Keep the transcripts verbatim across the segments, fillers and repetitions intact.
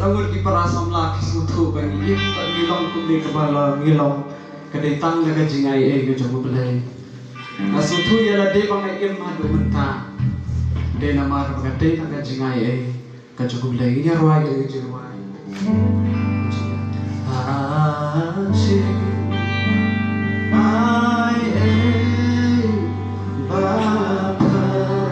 Ngur ki para samla ki sngewthuh ba ngi im, ba ngi long kumne kaba la ngi long, ka dei tang na ka jingai ei ka jong U Blei. Nga sngewthuh ïa lade ba nga im haduh mynta, dei namar ba ka dei na ka jingai ei ka jong U Blei. Ngin ïa rwai ka jingrwai. Ha jingai ei ba pher.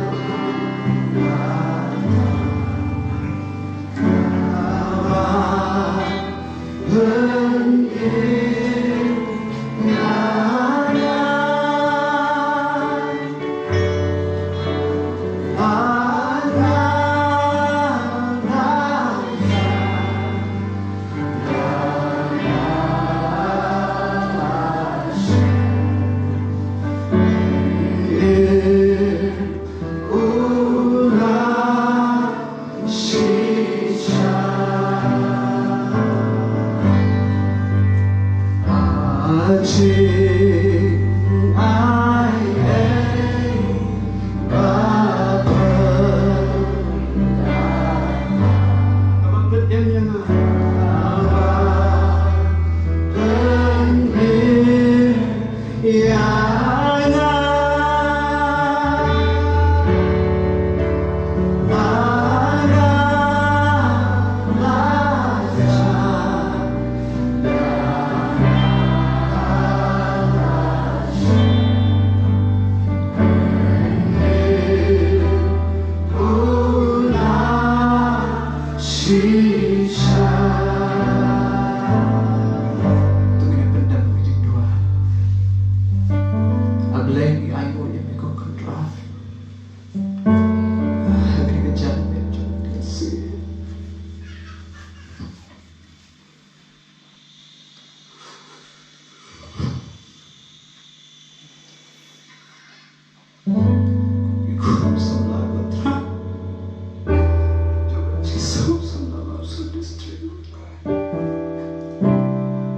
Shisha. To ngin ïa pyndem ka jingduwai. A Blei, ngi ainguh ïa me ko Kynrad. Ha kane ka janmiet jong ka sngi, Jisu samla Mawsynram District.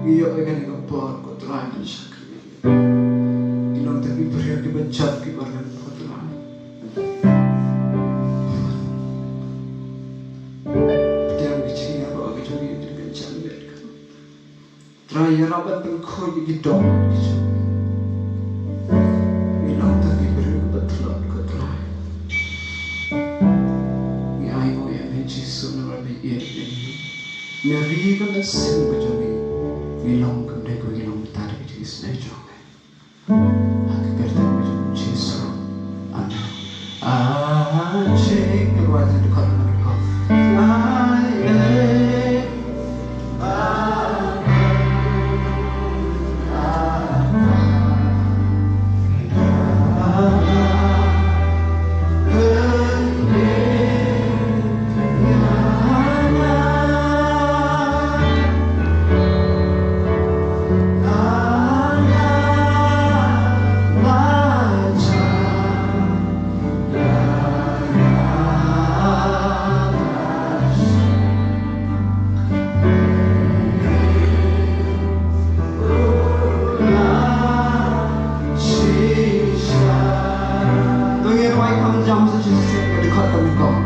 Ngi ïoh ïa kane ka por ko Trai ban shakri. Ngi long tang ki briew kiba jot kiba rem ko Trai. Pdiang ki jingïaroh ki jong ngi ïa kane ka janmiet ko Trai. Ïarap ban pynkhuid ïa ki dohnud ki jong ngi. Ngi long tang ki briew kiba tlot ko Trai. Ngi ainguh ïa me Jisu namar me ïeit ïa ngi. Me ri ka mynsiem ka jong ngi. Ngi long kumne ko ngi long mynta da ka jingisynei jong me. Ha ka kyrteng ka jong u Jisu. Amen. Amen. Ai, ai. To ngin rwai kham jam sa shisien ka dkhot ka nyngkong.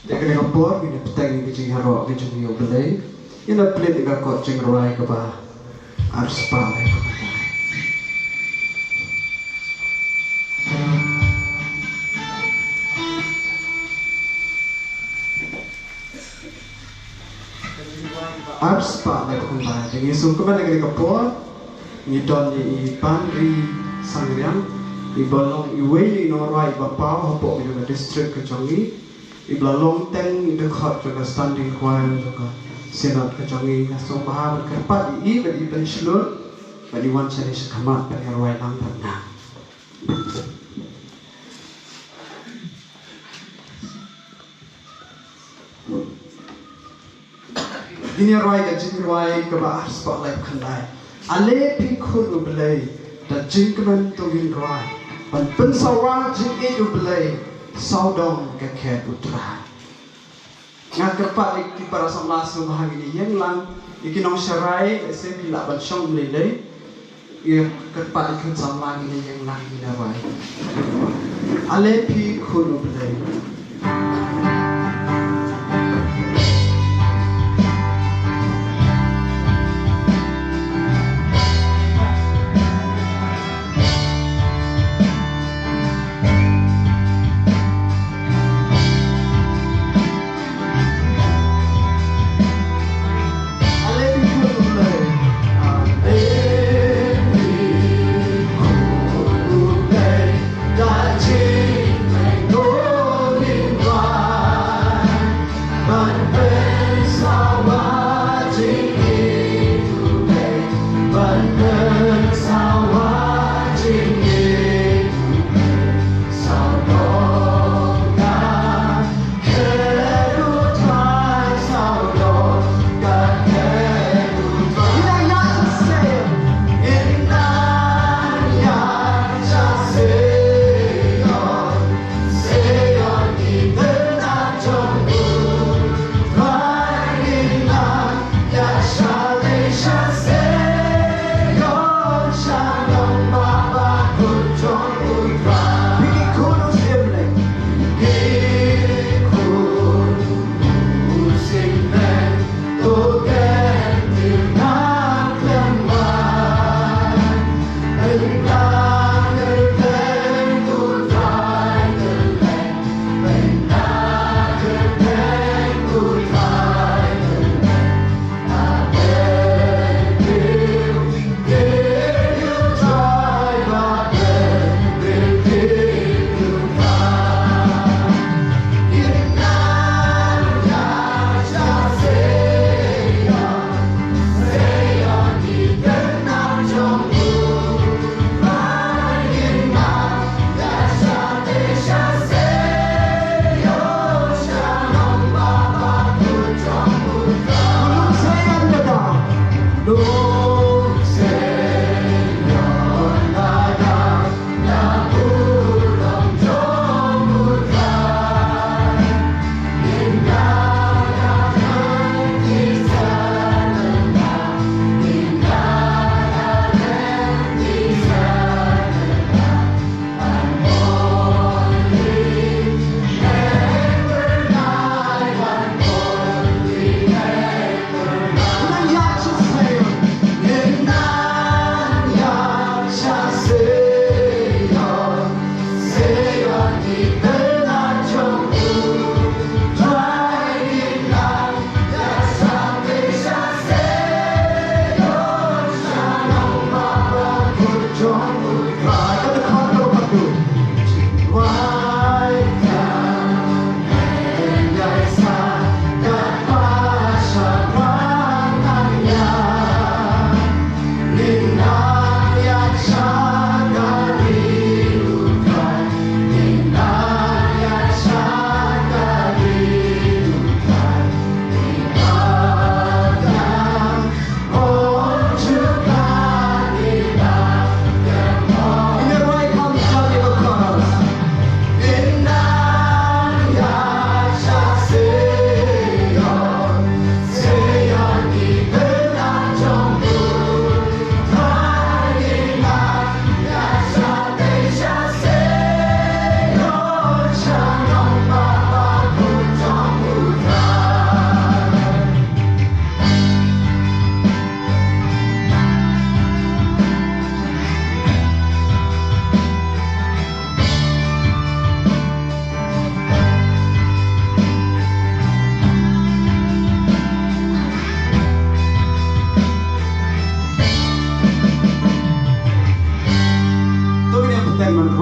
Te kane ka por ngin ïa bteng ïa ka jingïaroh ka jong ngi ïa U Blei. Ngin ïa plie ïa ka kot jingrwai kaba arspah lai. Ka jingrwai Arspah laiphew khyndai. Te ngi sngewkmen ha kane ka por ngi don ïa i Banri Sangriang, iba long iwei na i nongrwai iba paw hapoh kane ka district ka jong ngi, iba la long teng i dkhot jong ka standing choir jong ka Synod ka jong ngi. Nga sngewbha ban kyrpad ïa i ban ïa pynshlur ban ïa wan shane sha khmat ban ïa rwai lang bad nga. Ngin ïa rwai ka jingrwai kaba arspah laiphew khyndai. Ale phi khun U Blei, da jingkmen to ngin rwai, ban pynsawa jingïeit U Blei, sawdong ka khet U Trai. Nga kyrpad ïa ki para samla sngewbha ngin ïeng lang, ïa ki nongsharai lehse phi lah ban shong lei lei. Ïa kyrpad ïa ki khun samla ngin ïeng lang ngin ïa rwai. Ale phi khun U Blei.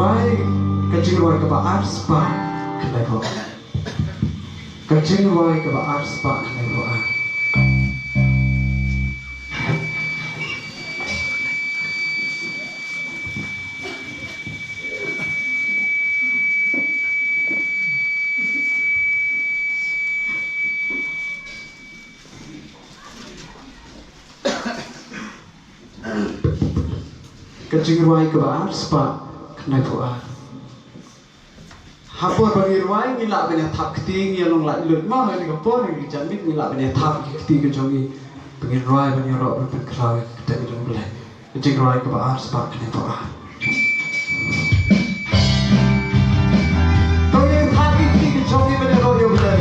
Ai, ka jingrwai kaba ar spah khyndai phew ar. Ka jingrwai kaba ar spah khyndai phew ar. Ka jingrwai kaba ar spah khyndai phew ar. Ha por ba ngi rwai ngi lah ban ïa thap kti, ngi ïa long laitluid mo, ha kane ka por ngi jan miet ngi lah ban ïa thap ki kti ka jong ngi. Ba ngin rwai ban ïaroh ban pynkhraw ïa ka ktien ka jong U Blei. Ka jingrwai kaba ar spah khyndai phew ar. To ngin thap ki kti ka jong ngi ban ïaroh ïa U Blei.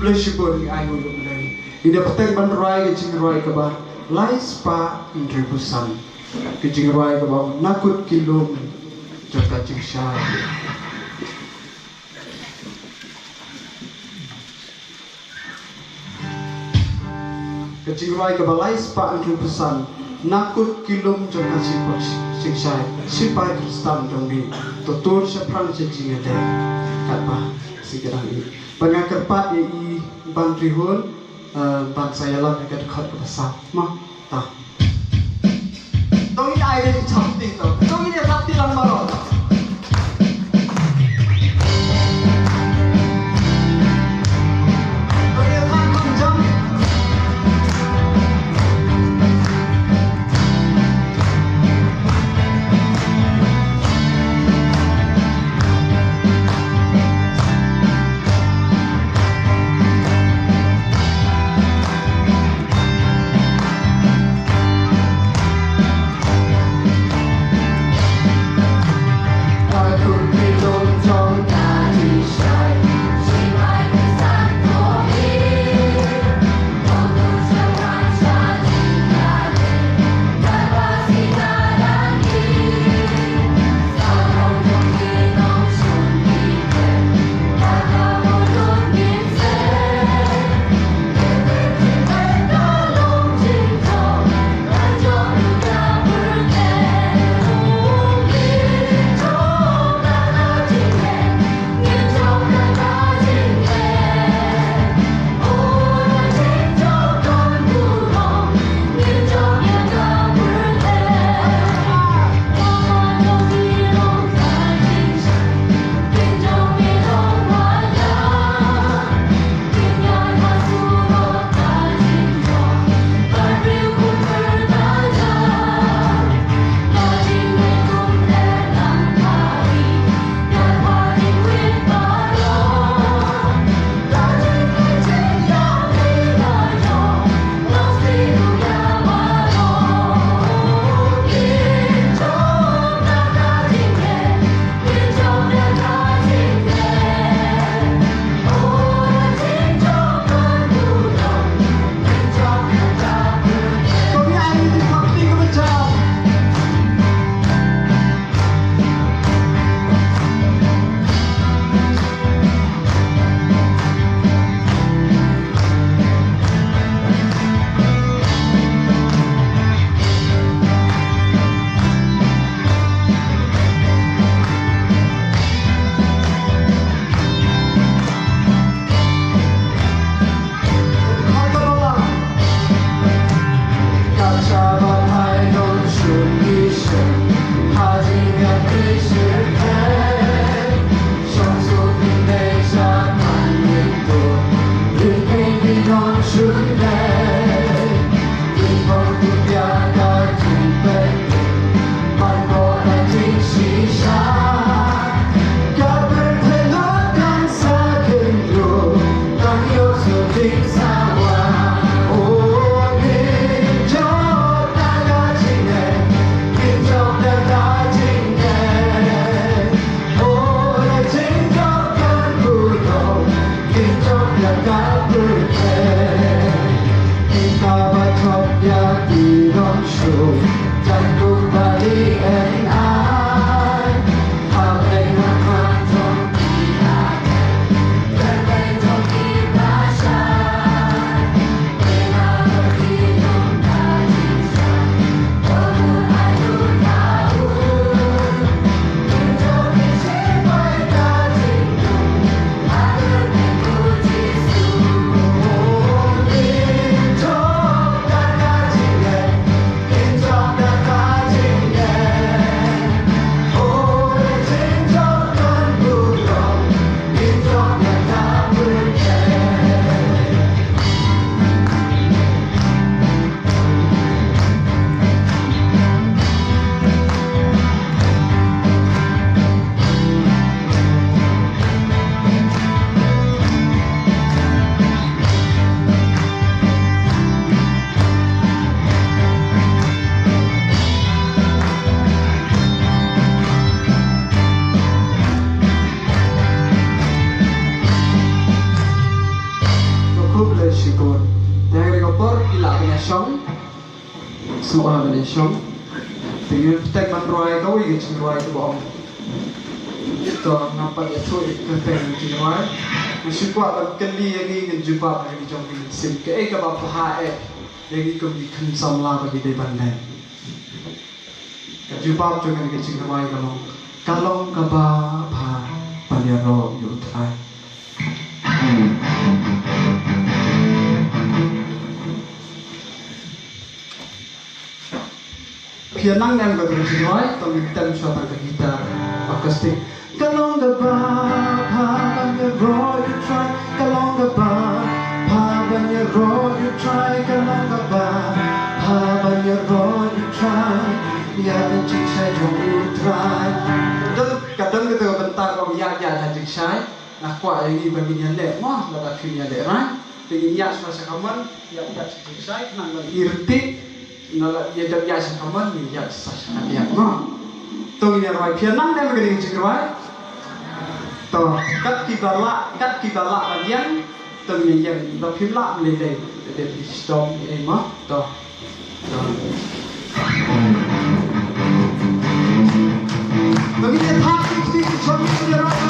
Khublei shibun, ngi ai nguh ïa U Blei. Ngi da pyrshang ban rwai ka jingrwai kaba lai spah hynriewphew san. Ka jingrwai kaba ong Na kut ki lum jong ka jingshai. Ka jingrwai kaba lai spah hynriewphew san. Na kut ki lum jong ka jingshai, shipai Khristan jong ngi, to tur shaphrang sha jingïadei. Katba shisha ngi, ba nga kyrpad ïa i Bah Trihun, eh, ban sa ïalam ïa ka dkhot kaba saw. Mo, ta. To ngin ai de chapti to. To ngin ai chapti lang baroh. To ngin ai chapti lang. Sngewbha ban ïashong. Te ngin bteng ban rwai kawei ka jingrwai kaba ong. To ngam pat ïathuh ïa ka kyrteng ka jingrwai. Nga shu kwah ban kylli ïa ngi, ngin jubab ïa ka jong ka mynsiem, kaei kaba bha eh ïa ngi kum ki khun samla ba ngi dei ban leh. Ka jubab jong kane ka jingrwai ka long, ka long kaba bha ban ïaroh ïa U Trai. Phi ïa nang ne em kata ka jingrwai? To ngin tem shuwa tang ka guitar acoustic. Ka long kaba bha ban ïaroh ïa U Trai. Ka long kaba bha ban ïaroh ïa U Trai. Ka long kaba bha ban ïaroh ïa U Trai. Ïaid lynti shai jong U Trai. Don, ka don kata ka bynta ka ong ïaid ïaid ha jingshai. Nga kwah ïa ngi ba ngin ïaleh mo, lada phim ïaleh rang. Te ngin ïaid shuwa sha kamon, ïaid ïaid sha jingshai, khnang ba ngin ïa ryntih. Nga la ïa dep ïaid sha kamon, ngin ïaid sha sha kadiang mo. To ngin ïa rwai, phi ïa nang ne em kane ka jingrwai? To, kat kiba lah, kat kiba lah ban ïeng. To ngin ïa ïeng, lada phim lah, ym lei lei, lada phi shitom ei mo. To. To. To ngin ïa thap kti kti, to ngin ïa rwai.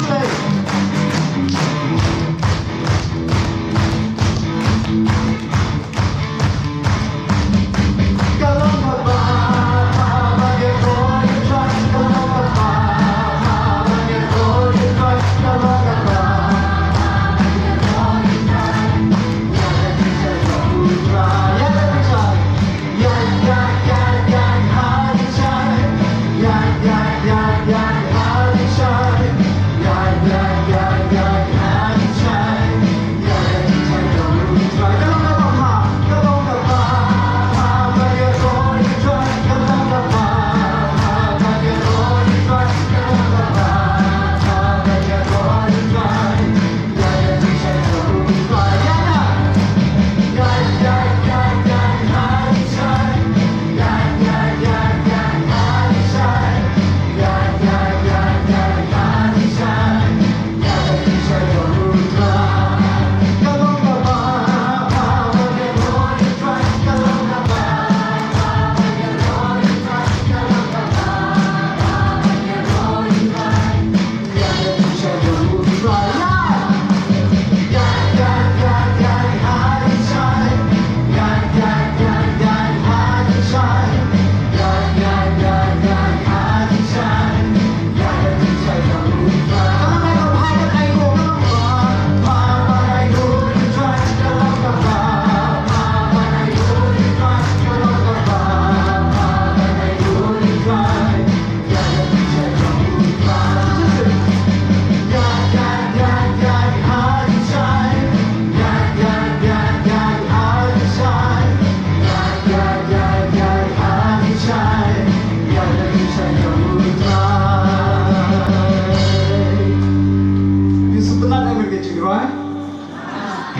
Ngi sngewtynnat ïa ka jingrwai.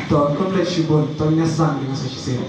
To, khublei shibun, to ngin ïa sdang, ngin ïa sa shisien.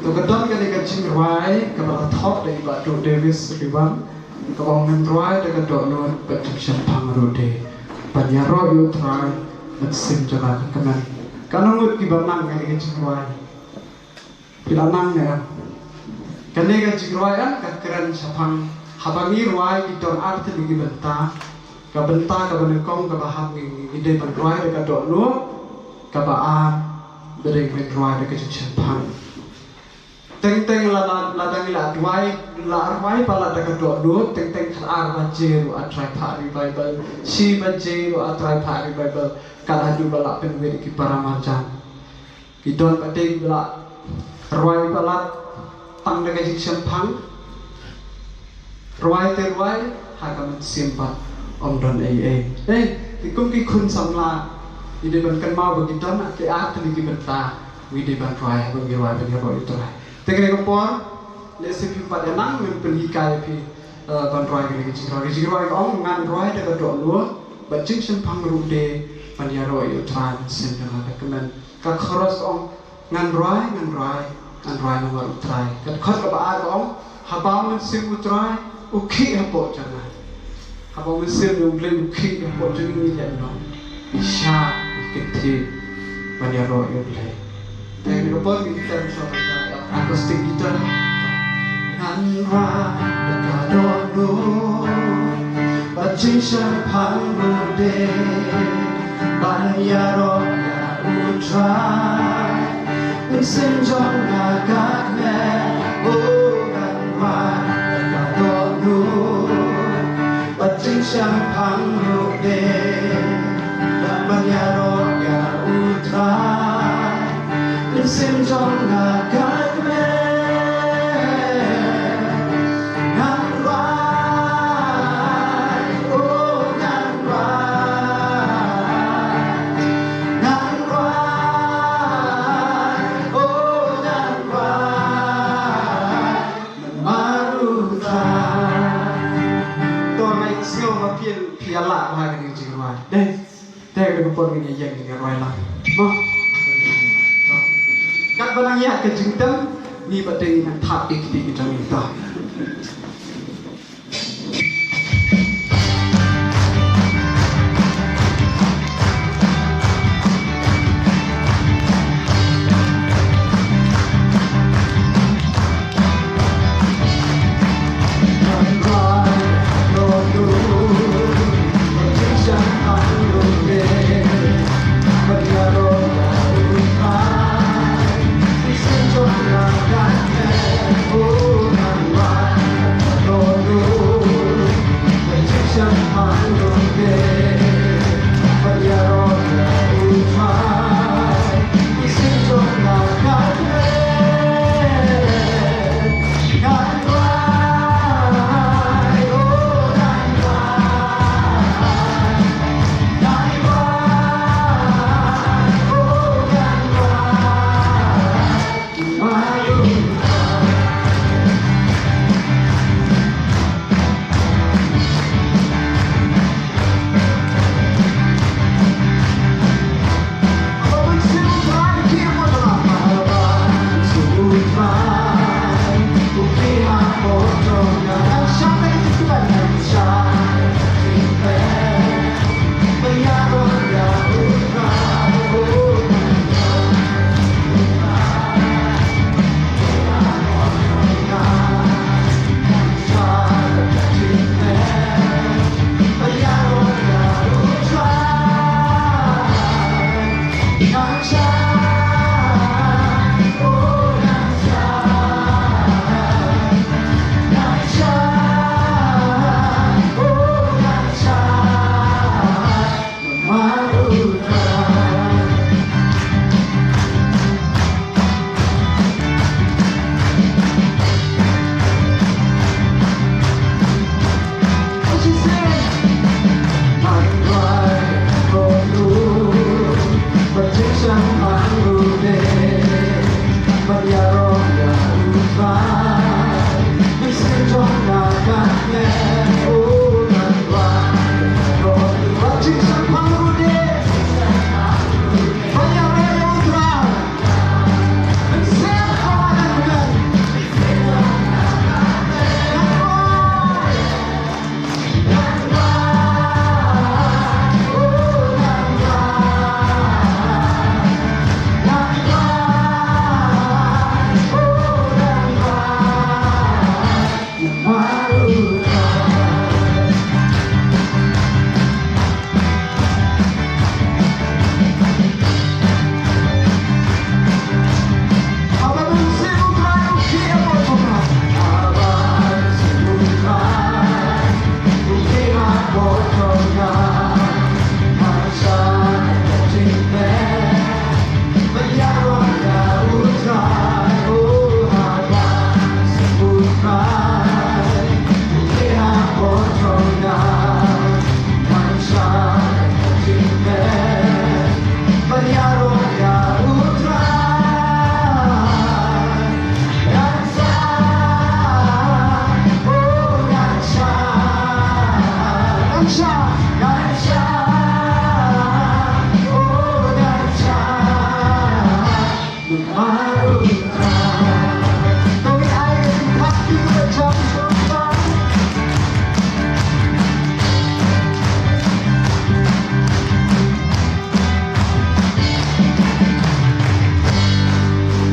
To ka don kane ka jingrwai kaba la thoh da i Bah Davis Riwan, kaba ong ngan rwai da ka dohnud bad jingshemphang ruh de, ban ïaroh ïa U Trai mynsiem jong nga ka kmen. Katno ngut kiba nang kane ka jingrwai? Phi la nang ne em? Kane ka jingrwai em ka kren shaphang haba ngi rwai ki don ar tylli ki bynta. Ka bynta kaba nyngkong kaba hap ngi, ngi dei ban rwai da ka dohnud, kaba ar ba dei ban rwai da ka jingshemphang. Teng teng la, la, lada ngi la rwai, la rwai palat da ka dohnud, teng teng khatar baje ruh, A Trai phah revival, shi baje ruh, A Trai phah revival, kat haduh ba la pynwit ki para marjan. Ki don pat kiba la rwai palat tang da ka jingshemphang. Rwai te rwai, ha ka mynsiem pat ym don ei ei. Ei, te kum ki khun samla, ngi dei ban kynmaw ba ki don ki ar tylli ki bynta, ngi dei ban rwai, ban ngi rwai, ban ngi rwai U Trai. Te kane ka por, lehse phim pat ïa nang, ngan pynhikai ïa phi, eh, ban rwai kane ka jingrwai. Ka jingrwai ka ong, ngan rwai da ka dohnud bad jingshemphang ruh de, ban ïaroh ïa U Trai mynsiem jong nga ka kmen. Ka chorus ka ong, ngan rwai, ngan rwai, ngan rwai namar U Trai. Ka dkhot kaba ar ka ong, haba U Mynsiem U Trai u khih hapoh jong nga. Haba U Mynsiem U Blei u khih hapoh jong ngi, ïa ngi, ngi shah, ngi kynthih ban ïaroh ïa U Blei. Te ngi ka por ngi kynthih sa ka acoustic guitar. Ngan rwai da ka dohnud bad jingshemphang ruh de, ban ïaroh ïa U Trai mynsiem jong nga ka kmen. Oh, ngan rwai da ka dohnud bad jingshemphang ruh de, ban ïaroh ïa U Trai mynsiem jong nga ka kmen. Ngan rwai, oh, ngan rwai. Ngan rwai, oh, ngan rwai namar U Trai. To, nga sngew ba phi, phi ïa lah bha kane ka jingrwai. Dei. Te ka dei ka por ngin ïa ïeng ngin ïa rwai lang. Mo. Katba nang ïaid ka jingtem, ngi pat te ngin nang thap ïa kti ki jong ngi, to.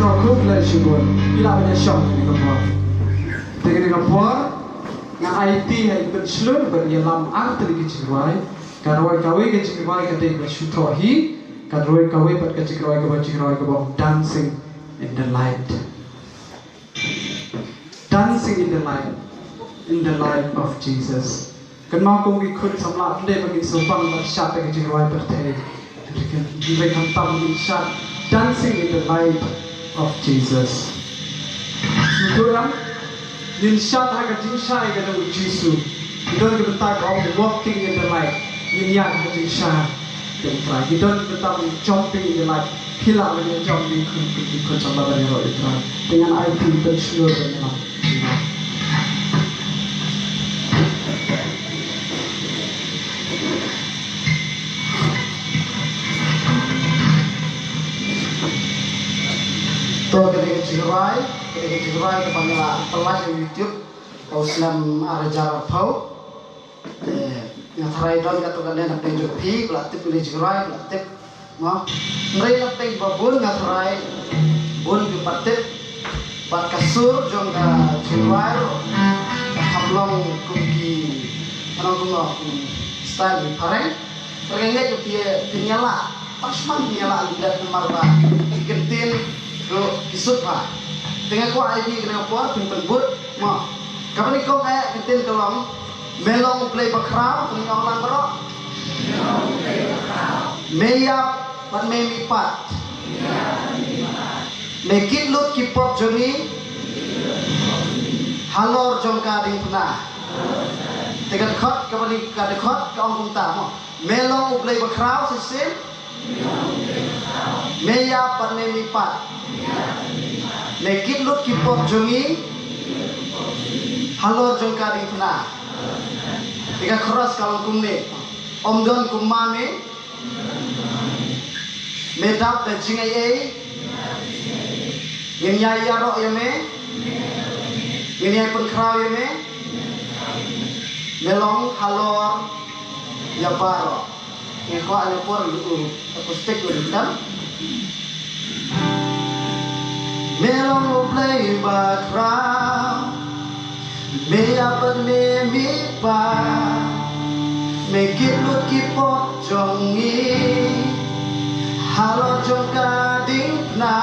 To, khublei shibun. Phi lah ban ïashong kane ka por. Te kane ka por ngan aiti ha i Pynshlur ban ïalam ar tylli ki jingrwai. Ka rwai kawei ka jingrwai ka dei ba shu thoh hi. Ka rwai kawei pat ka jingrwai kaba, jingrwai kaba ong Dancing in the Light. Dancing in the Light, in the Light of Jesus. Kynmaw kum ki khun samla, ym dei ba ngin sngewbang ban shad da ka jingrwai pyrthei. Hynrei khamtam ngin shad Dancing in the Light of Jesus. Sngewthuh em? Ngin shad ha ka jingshai ka jong u Jisu. Ngi don ki bynta ka ong Walking in the Light. Ngin ïaid ha ka jingshai ka jong u Trai. Ngi don ki bynta ban Jumping in the Light. Phi lah ban ïa jump, ki khun, ki khun samla ban ïaroh ïa u Trai. Te ngan ai phi Pynshlur ban ïalam. To, kane ka jingrwai, kane ka jingrwai kaba ngi la pynlait ha YouTube ha u snem ar hajar arphew. Te nga tharai don katto katne na pdeng jong phi ba la tip kane ka jingrwai, ba la tip. Mo, hynrei na pdeng ba bun nga tharai bun phi pat tip. Bad ka sur jong ka jingrwai ruh ka kham long kum ki, ka long kum, kum style ki phareng. Tang nga ngeit ba phi, phin ïalah, tang shemang phin ïalah lyndet namar ba ki kyntien ruh ki sut bha. Te nga kwah ai phi kane ka por phin pynbud, mo. Kaba nyngkong eh kyntien ka long, Me long U Blei bakhraw, phin ong lang baroh. Me ïap bad me mihpat. Me kit lut ki pop jong ngi halor jong ka diengphna. Te ka dkhot, kaba nyngkong ka dkhot ka ong kumta, mo. Me long U Blei bakhraw, shisien. Me ïap bad me mihpat. Me kit lut ki pop jong ngi halor jong ka diengphna. Te ka chorus ka long kumne. Ym don kum ma me. Me dap da jingaiei. Ngin ïai ïaroh ïa me. Ngin ïai pynkhraw ïa me. Me long halor ïa baroh. Nga kwah ïa por u acoustic u ryngkat. Me long U Blei bakhraw, me ïap bad me mihpat, me kit lut ki pop jong ngi halor jong ka diengphna.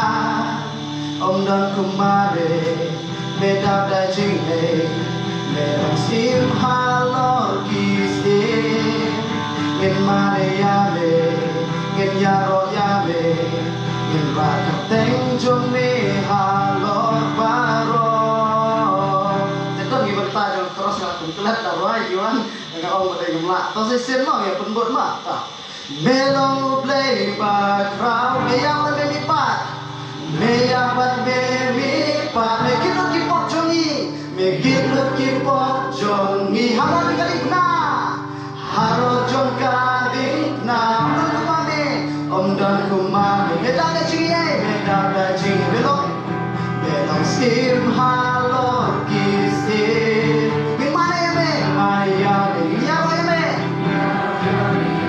Ym don kum ma me, me dap da jingaiei, me long syiem halor ki syiem. Ngin mane ïa me, ngin ïaroh ïa me, ngin rah kyrteng jong me halor baroh. Te don ki bynta jong ka chorus nga kum klet da rwai ki wan, nga ong ba dei ngam lah. To shisien mo, ïa pynbud mo. Ta. Me long U Blei bakhraw, me ïap bad me mihpat. Me ïap bad me mihpat, me kit lut ki pop jong ngi, me kit lut ki pop jong ngi. Halor jong ka diengphna, halor jong ka diengphna. Ym don kum ma me, ym don kum ma me. Me dap da jingaiei, me dap da jingaiei, me long. Me long syiem halor ki syiem. Ngin mane ïa me, mane ïa me, ngin ïaroh ïa me.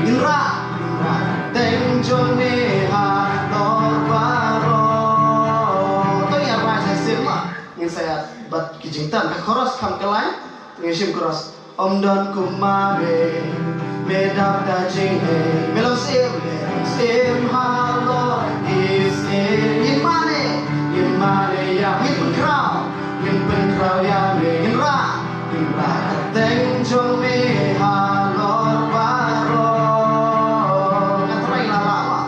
Ngin rah, ngin rah kyrteng jong me halor baroh. To ngin ïa rwai sa shisien mo. Ngin sa ïa bad ki jingtem, ka chorus kham kyllaiñ. Ngin shim chorus. Ym don kum ma me, me dap da jingaiei. Me long syiem, me long syiem halor ki syiem. Ngin mane, ngin mane ïa me, ngin pynkhraw, ngin pynkhraw ïa me, ngin rah, ngin rah kyrteng jong me halor baroh. Nga trai la la wa.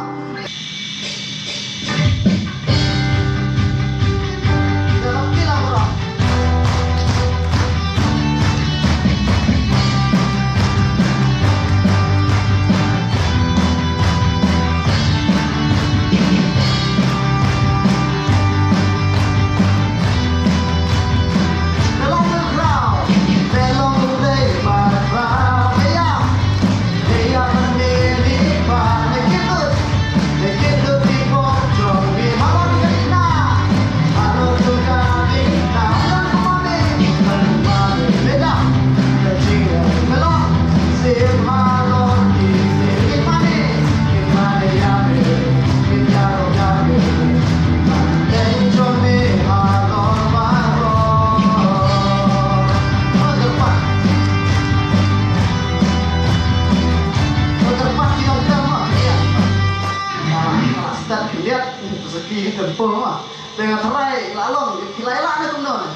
Saki tempo ma. Te nga tharai la long, ki la ïalah ne kumno ne?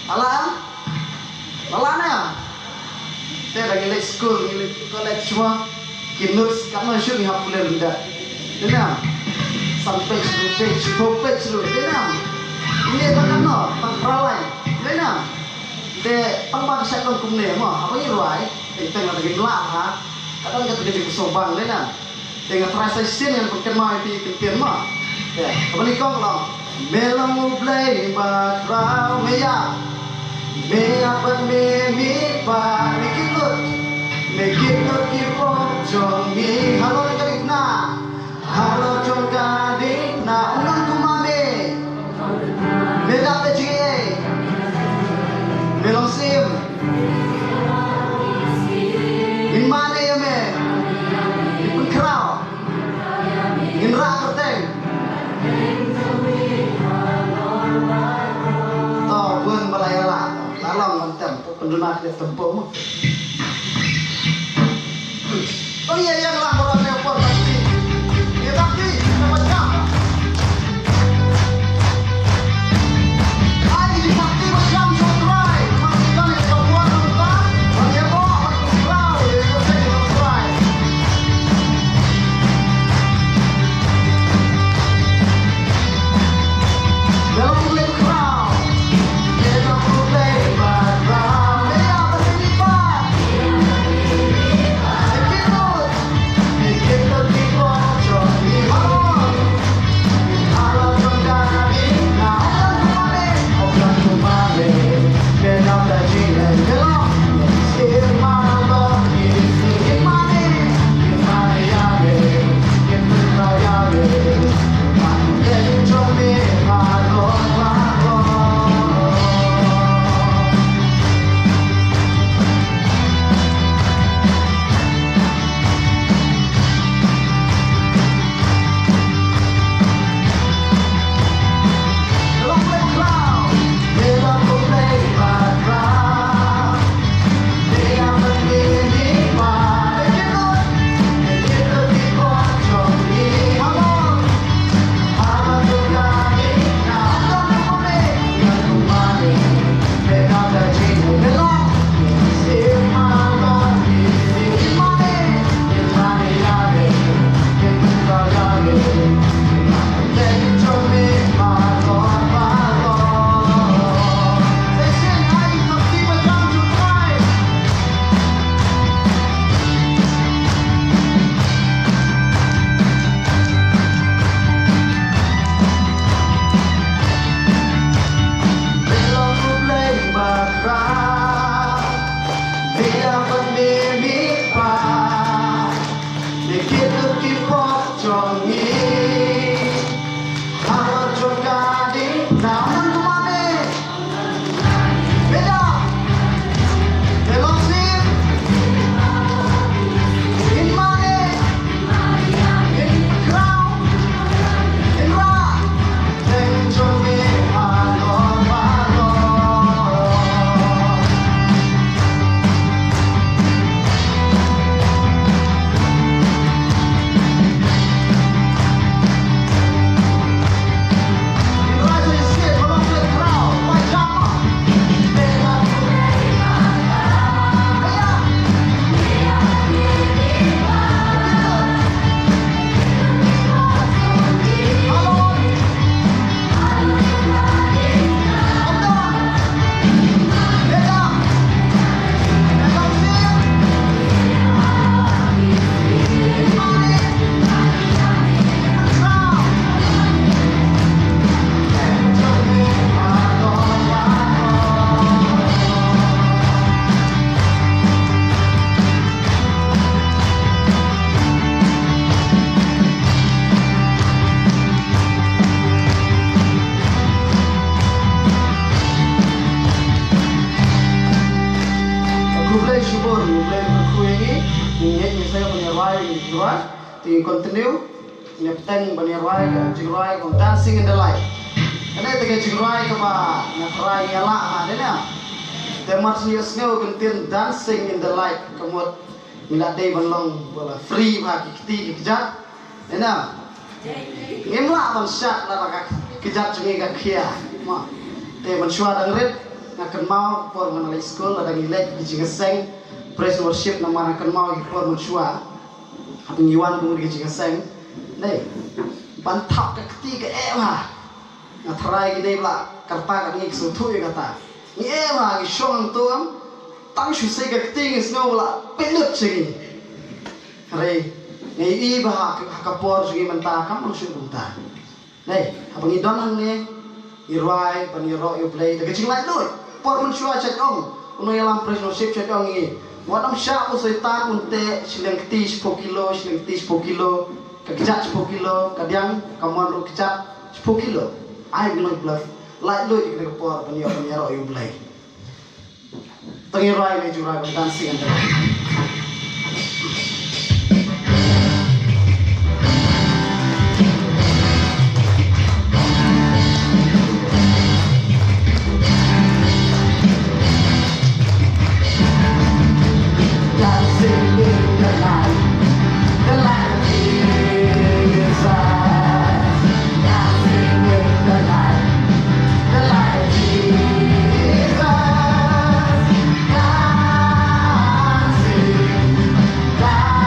La lah? La lah ne? Te da ngi leit skul, ngi leit college ma. Ki notes katno shuh ngi hap pule lyndet. Te ne? San page, hynriew page, hynriew page ruh. Te ne? Ine tang katno, tang phra lain. Te ne? Te tang ba ka shait long kumne ma. Haba ngi rwai, te tang la ngi lah ha. Ka don kata ka jingkyrshan bang, te ne? Te nga tharai sa shisien ngan pynkynmaw ïa phi kyntien ma. Te kaba nyngkong long, me long U Blei ba khraw, me ïap, me ïap bad me mih pat, me kit lut, me kit lut ki pop jong ngi halor ka dikna, halor jong ka dikna, ym don kumba me. Me dap da jingaiei. Me long syiem. Ngin mane ïa me. Ngin pynkhraw. Ngin rah kyrteng. To, bun ba la ïalah. La long ban tem. Pynduna khlieh tempo mo. Oh ïa, ïa, lah, orang yang buat bakti. Ïa, bakti, kita baca. Ai, ini bakti macam sutra. Memang kita ni kita buat, kita. Bagi apa? Bagi sutra. Ïa, ïa, ïa, sutra. Khublei shibun, khublei shibun ïa ngi. Ngi ngeit ngi sngewbha ban ïa rwai, ngi rwai. Te ngi continue. Ngi bteng ban ïa rwai ka jingrwai ka Dancing in the Light. Kane te ka jingrwai kaba nga trai ngi ïa lah ha dei na. Te mar shu ïohsngew ka ktien Dancing in the Light ka mut ngi la dei ban long ba la free bha ki kti ki kjat. Dei na. Ngim lah ban shad lada ka kjat jong ngi ka khia. Mo. Te mynshuwa dang rit, nga kynmaw por nga nang leit skul, lada ngi leit ki jingïaseng praise worship, namar nga kynmaw ki por mynshuwa. Haba ngi wan kum ki jingïaseng, dei ban thap ka kti ka eh bha. Nga tharai kine ba la kyrpad kat ngi ki sngewthuh ïa kata. Ngi eh bha, ngi shong hangto, tang shu sei ka kti ngi sngew ba la pynlut sha ngi. Hynrei ngi i ba ha ka, ha ka por jong ngi mynta kam nang shu kumta. Dei, haba ngi don hangne, ngi rwai ban ïaroh ïa U Blei da ka jinglaitluid. Por mynshuwa shait ong u nongïalam praise worship, shait ong ïa ngi, wat ym shah u Soitan un teh shiliang kti shiphew kilo, shiliang kti shiphew kilo, ka kjat shiphew kilo, ka diang ka mon ruh kjat shiphew kilo. Ai, ngi long bluff. Laitluid ïa kane ka por ban ïa, ban ïaroh ïa U Blei. Tang ïa rwai ne, ju rwai ban dancing and dance. Dancing in the light, the light of Jesus. Dancing in the light, the light of Jesus. Dancing, dancing,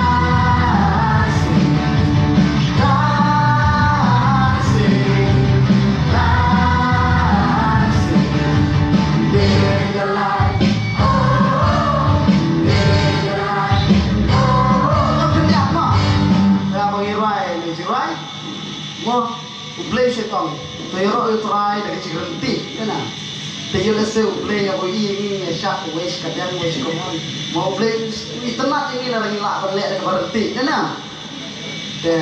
dancing, dancing in the light. Mo, U Blei u shait ong, to ïaroh ïa U Trai da ka jingryntih, te na. Te ïoh lehse U Blei u ïohi ïa ngi ngi ïa shad wei shi ka diang wei shi ka mon. Mo, U Blei u itynnad ïa ngi lada ngi lah ban leh da kaba ryntih, te na. Te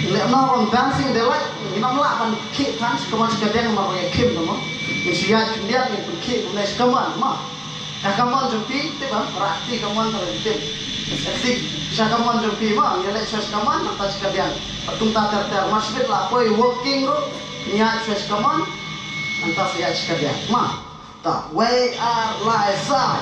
leh noh ban dancing in the light, ngin ym lah ban khih than shi ka mon shi ka diang namar ba ïa khim, mo. Ngin shu ïaid khyndiat, ngin pynkhih kumne shi ka mon, mo. Sha ka mon jong phi, tip, em, rah kti ka mon, tip, tip. Sha ka mon jong phi, mo, ïaleh shuwa sha ka mon, nangta sha ka diang. Bad kumta ter ter, mar shibit la poi walking ruh, ïaid shuwa sha ka mon, nangta sa ïaid sha ka diang. Mo. Ta, wei, ar, lai, saw.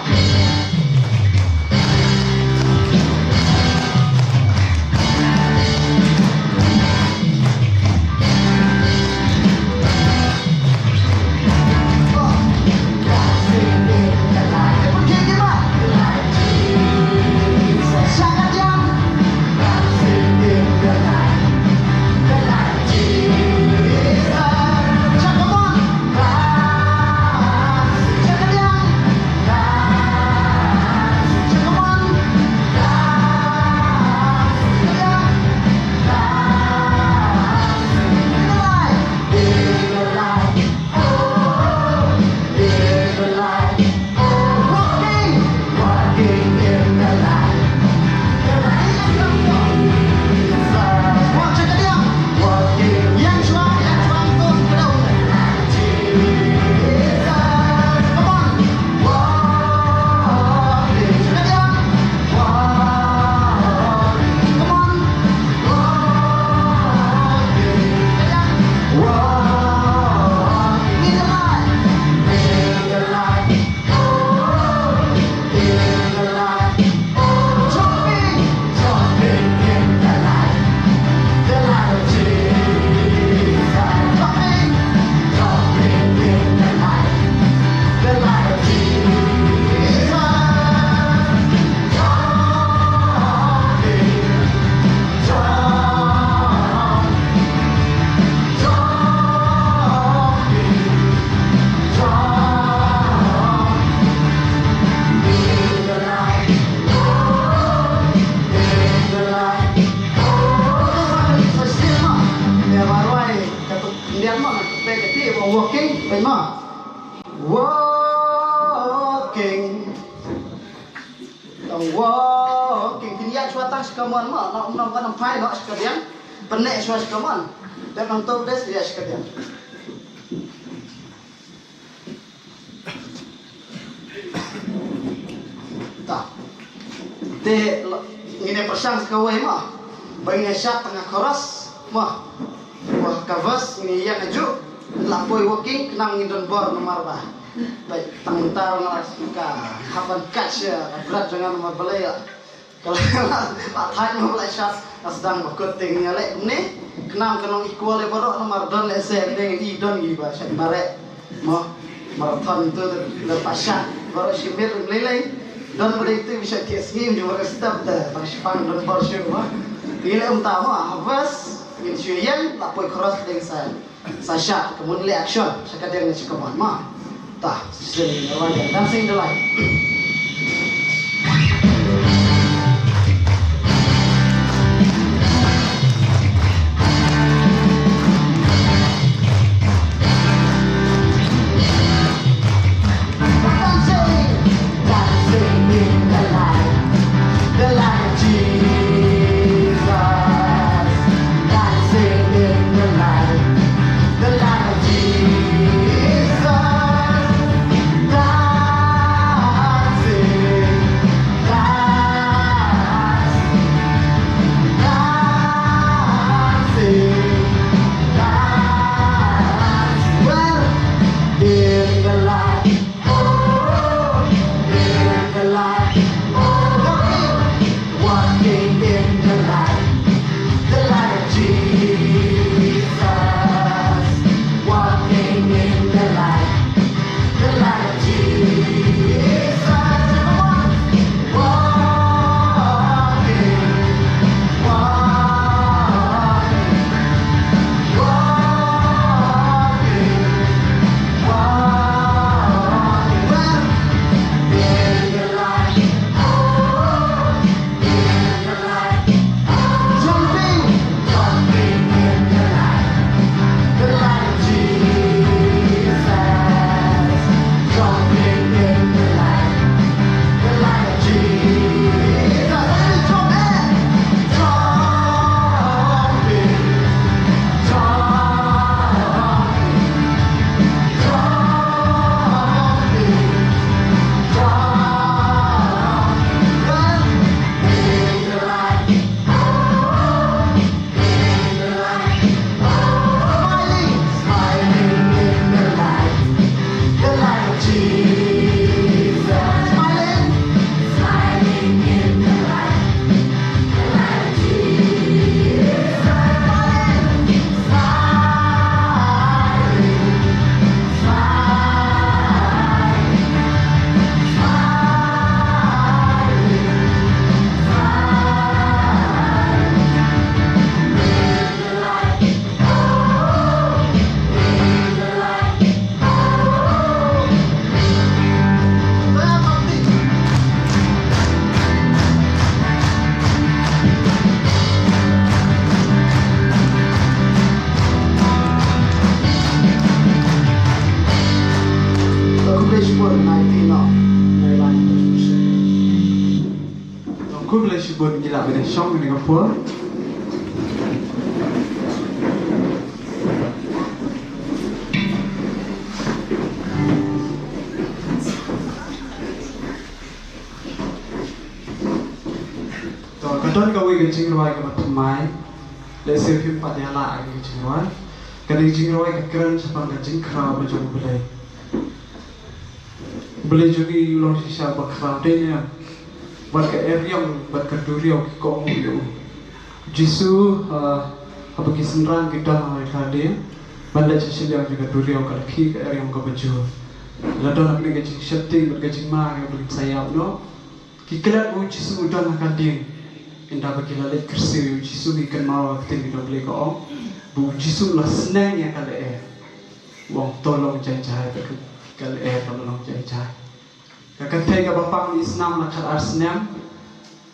Walking, walking. Tang walking, phin ïaid shuwa tang sha ka mon mo, nang ym nang ban phai noh sha ka diang, pyneh shuwa sha ka mon. Te nang to bes ïaid sha ka diang. Ta. Te ngin ïa pyrshang sa kawei mo. Ba ngin ïa shad tang ka chorus mo. Wah, ka verse ngin ïa ïeng hajuh. La poi walking, khnang ngin don bor namar ba, ba tang mynta ruh nga la ka hap ban kat sha ka brat jong nga namar balei ïa. Ka la, la thait mo, la shah, la sdang ba kut te. Ngi ïa leh kumne, khnang ka long equal ïa baroh, namar don lehse dang i don ngi ba shah mareh mo, marathon tu, tu la pa shah baroh shi miet lei lei. Don ba dei tu ba shah thiah sngi, jong baroh step te ba shipang don bor shu mo. Te leh kumta mo, ha bas ngin shu ïeng, la poi cross dang sa. Sa shah ka mun leh action, shah ka dang shah ka mon ma. Ta, sing the light, Dancing the Light. Dancing, dancing in the light, the light of Jesus. Dancing in the light, the light of Jesus. Dancing, dancing, dancing, dancing. Well, in the light. Oh, in the light. Oh, walking, walking in the light. The light of Jesus. Walking in the light. The light of Jesus. Come on. Walking, walking. Khublei shibun, nai ti noh, nai lai. Khublei shibun, ngi lah ban ïa shong ïa kane ka por. To, ka don kawei ka jingrwai kaba thymmai. Lehse phim pat ïa lah ïa ka jingrwai. Kane ka jingrwai ka kren shaphang ka jingkhraw ka jong U Blei. U Blei jong ngi u long shisha uba khraw, dei ne em? Bad ka eriong bad ka duriaw ki kohnguh ïa u. Jisu, ah, haba ki synran ki don ha ka dieng, ban leit sha shiliang jong ka duriaw, ka la khih ka eriong kaba jur. La don ha kane ka jingsheptieng bad ka jingma kaba ngin sa ïap noh. Ki klet ba U Jisu u don ha ka dieng. Ynda ba ki la leit kyrsiew ïa U Jisu, ki kynmaw ha ka ktien ka jong U Blei ka ong ba U Jisu u la sneng ïa ka lyer. U ong, to long jai jai, bad ka lyer ka la long jai jai. Ka kynthei kaba pang isnam la khatar snem,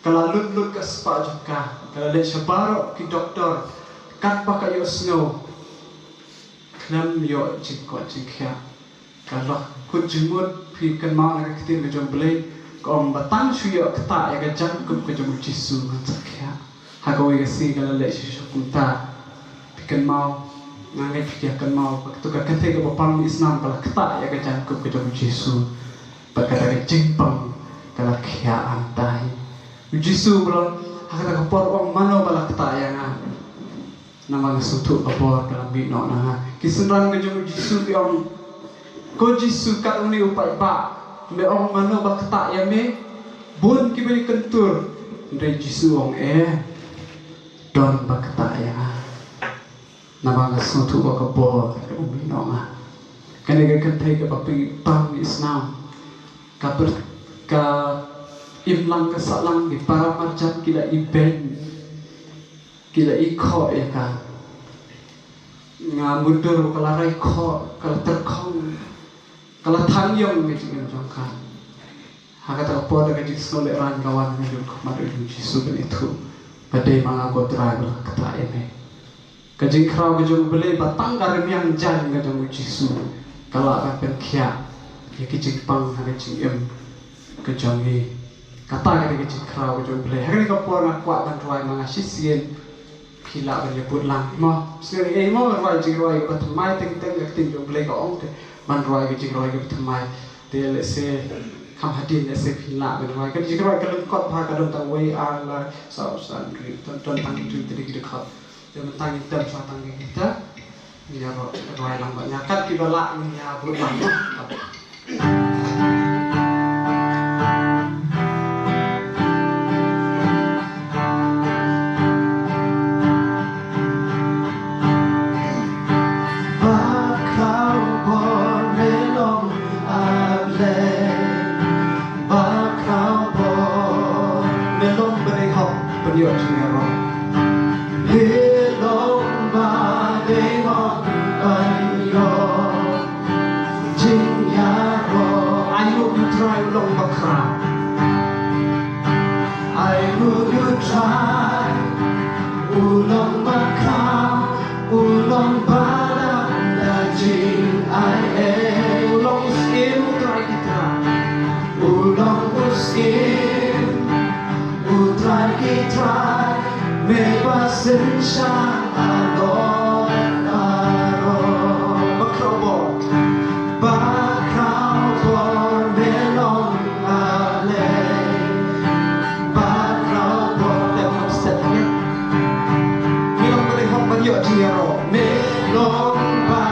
ka la lut lut ka spah jong ka, ka la leit sha baroh ki doktor, katba ka ïohsngew khlem ïoh jingkoit jingkhiah. Ka la kut jingmut, phi kynmaw na ka ktien ka jong U Blei, ka ong ba tang shu ïoh ktah ïa ka jaiñkup ka jong U Jisu ngan sa khiah. Ha kawei ka sngi ka la leit shisha kumta. Phi kynmaw, nga ngeit phi ïa kynmaw, kato ka kynthei kaba pang isnam ka la ktah ïa ka jaiñkup ka jong U Jisu. Bad kata ka jingpang ka la khiah hangtai. U Jisu u ong, ha kata ka por u ong, mano ba la ktah ïa nga? Namar nga sngewthuh ka por ka la mih noh na nga. Ki synran ka jong U Jisu ki ong, ko Jisu, kat une u paidbah, me ong mano ba ktah ïa me? Bun kiba ïakyntur, Hynrei Jisu u ong, eh, don ba ktah ïa nga. Namar nga sngewthuh ba ka bor ka dang mih noh nga. Kane ka kynthei kaba phi pang ïa snam, ka pyrkhat, ka imlang ka sahlang, ki para marjan ki la ibeiñ, ki la ikhoh ïa ka. Nga mutdur ba ka la rai khoh, ka la tyrkhong, ka la thang ïong ka jingim jong ka. Ha kata ka por da ka jingsngewlehrain ka wan ha ka khmat u Jisu ban ïathuh ba dei ma nga ko Trai ba la ktah ïa me. Ka jingkhraw ka jong U Blei ba tang ka rmiang jaiñ ka jong u Jisu ka lah ban pynkhiah ïa ki jingpang ha ka jingim ka jong ngi. Kata ka dei ka jingkhraw ka jong U Blei. Ha kane ka por nga kwah ban rwai ma nga shisien. Phi lah ban ïa bud lang mo. Sngewbha ei mo ban rwai jingrwai kaba thymmai teng teng, ka ktien jong U Blei ka ong te ban rwai ka jingrwai kaba thymmai. Te lehse kham hadien lehse phi lah ban rwai ka jingrwai ka lyngkot bha, ka don tang wei ar lai saw san ri, don, don tang ri te ki dkhot. Te mynta ngin tem sa tang kita. Ngin ïa rwai lang bad nga kat kiba lah ngin ïa bud lang mo. Bakhraw bor me long, A Blei. Bakhraw bor me long ba dei hok ban ïoh jingïaroh. Me long ba dei hok ban ïoh jingïaroh. Ai nguh ïa u Trai u long bakhraw. Ai nguh ïa u Trai u long bakhraw, u long ba dap da jingai ei. U long u Syiem u Trai ki trai. U long u Syiem u Trai ki trai, me ba synshar halor baroh. Bakhraw bor. Bakhraw bor me long, A Blei. Bakhraw bor. Te ong step ïa me long ba dei hok ban ïoh jingïaroh. Me long ba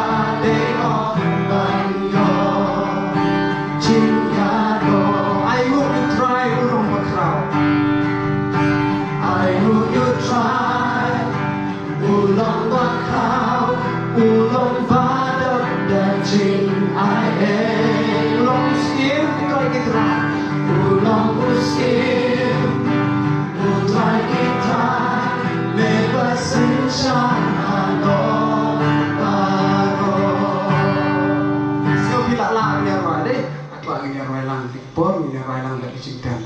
dei hok ban ïoh jingïaroh. Ai nguh ïa u Trai u long bakhraw. Ai nguh ïa u Trai u long bakhraw, u long ba dap da jingai ei. U long u Syiem u Trai ki trai. U long u Syiem u Trai ki trai, me ba synshar halor baroh. Sngewbha lah lah ngin ïa rwai dei. Nga kwah ngin ïa rwai lang, te por ngin ïa rwai lang da ka jingtem.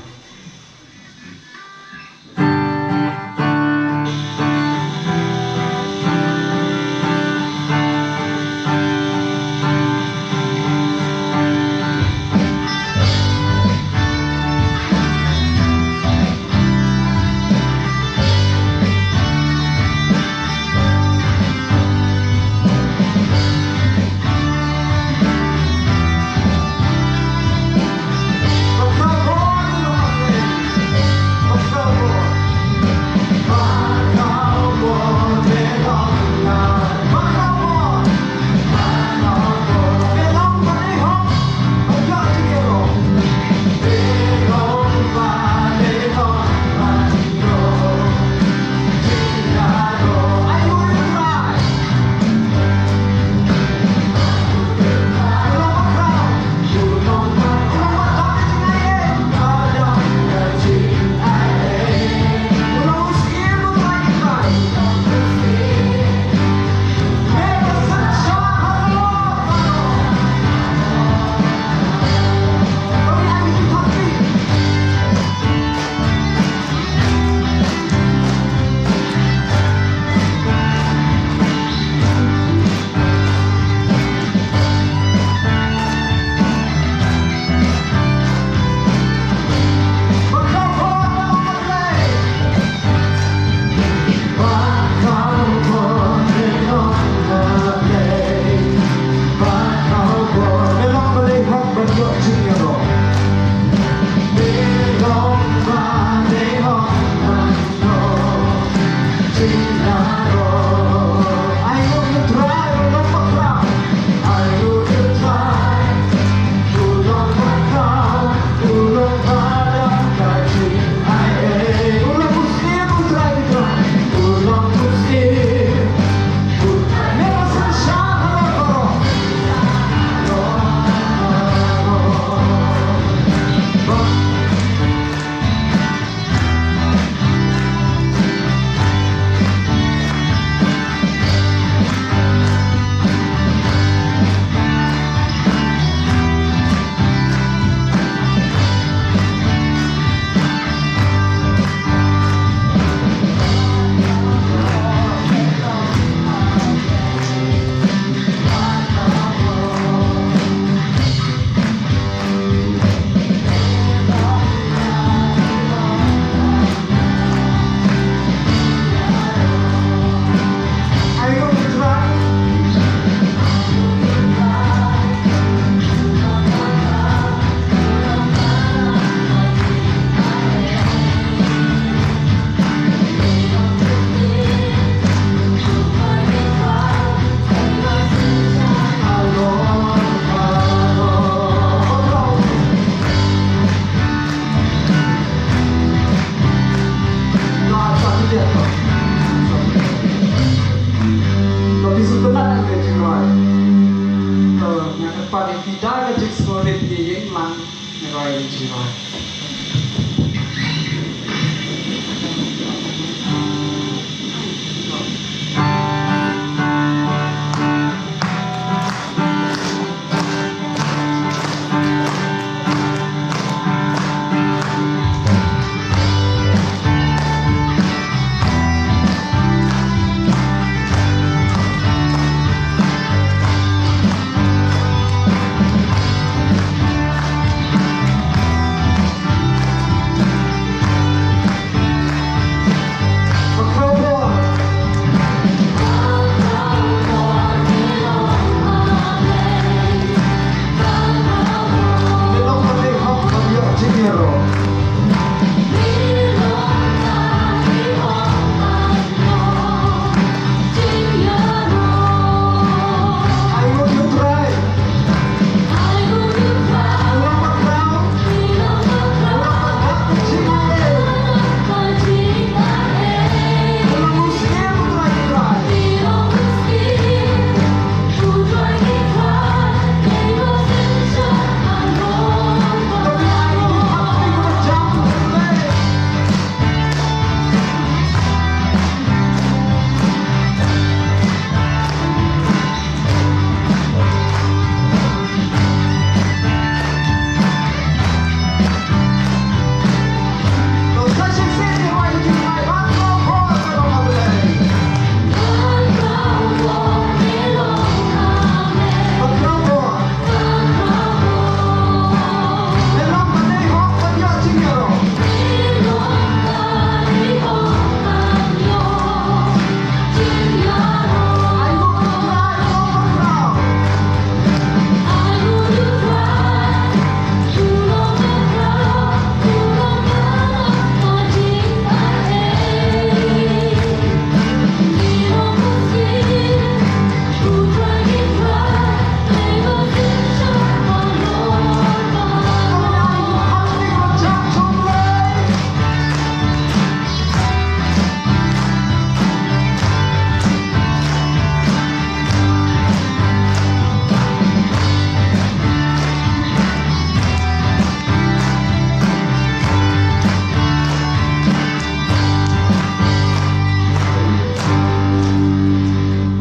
Phi da ka jingsngewrit, ïeng lang, ngi rwai ka jingrwai.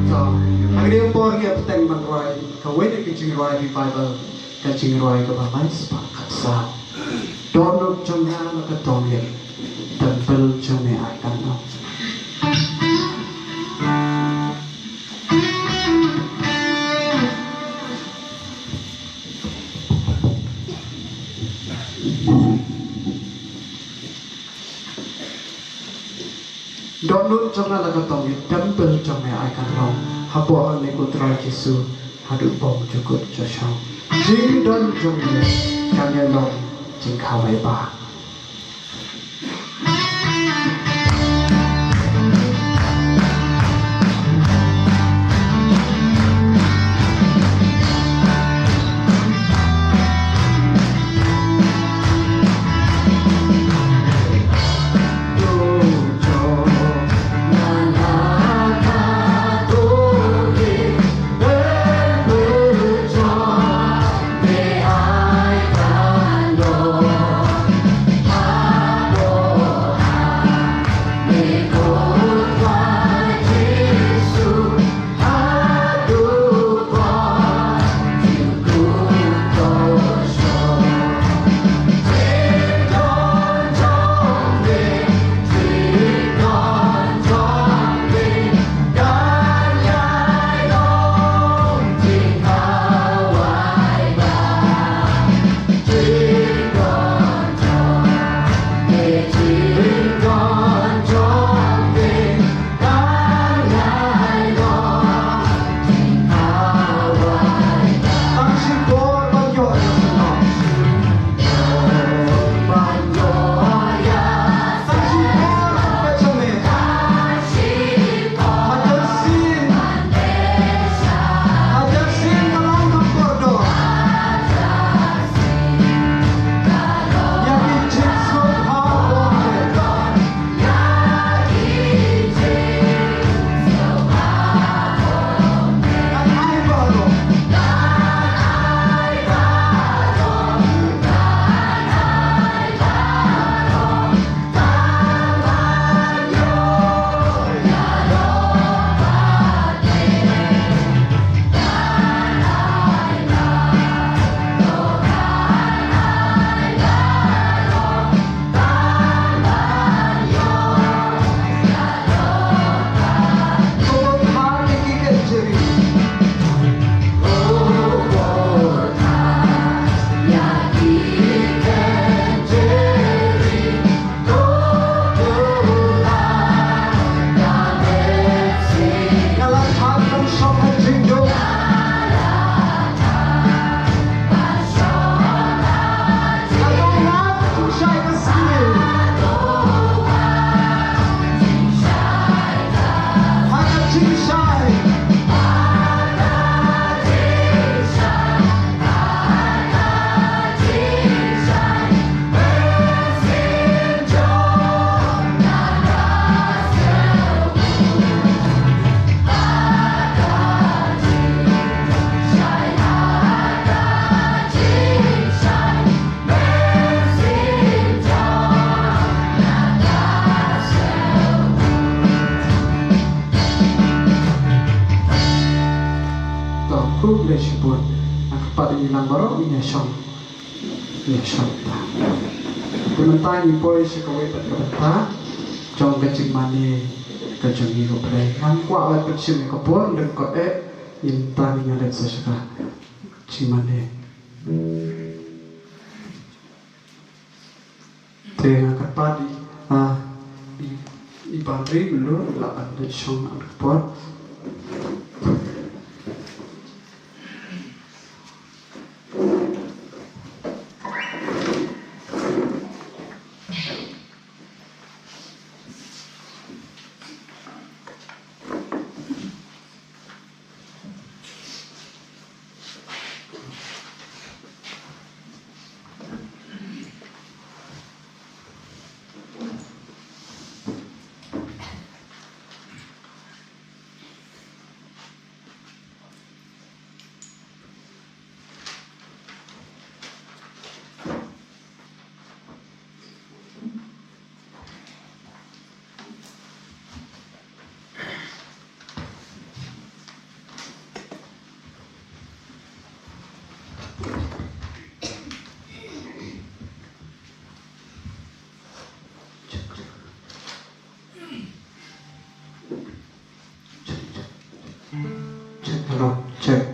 To, ha kane ka por ngi ïa bteng ban rwai kawei na ki jingrwai revival, ka jingrwai kaba lai spah khatsaw. Dohnud jong nga la ka dong ïa, Temple jong me ai kan long. Dohnud jong nga la ka dong ïa, Temple jong me ai kan long. Hapoh hangne ko Trai Jisu, haduh bymjukut jashong. Jingdon jong me kan ïa long jingkhawai bah. Khublei shibun. Nga kyrpad ïa ngi lang baroh ngin ïa shong. Ïa shong. Te mynta ngi poi sha kawei pat ka bynta jong ka jingmane ka jong ngi, ko Blei. Ngam kwah ban pynshim ïa ka por, leit kot eh, mynta ngin ïa leit sa sha ka jingmane. Te nga kyrpad ïa i, ah, i, i Bah Ri Melo, lah ban leit shong ha ka por. Check, hello, check.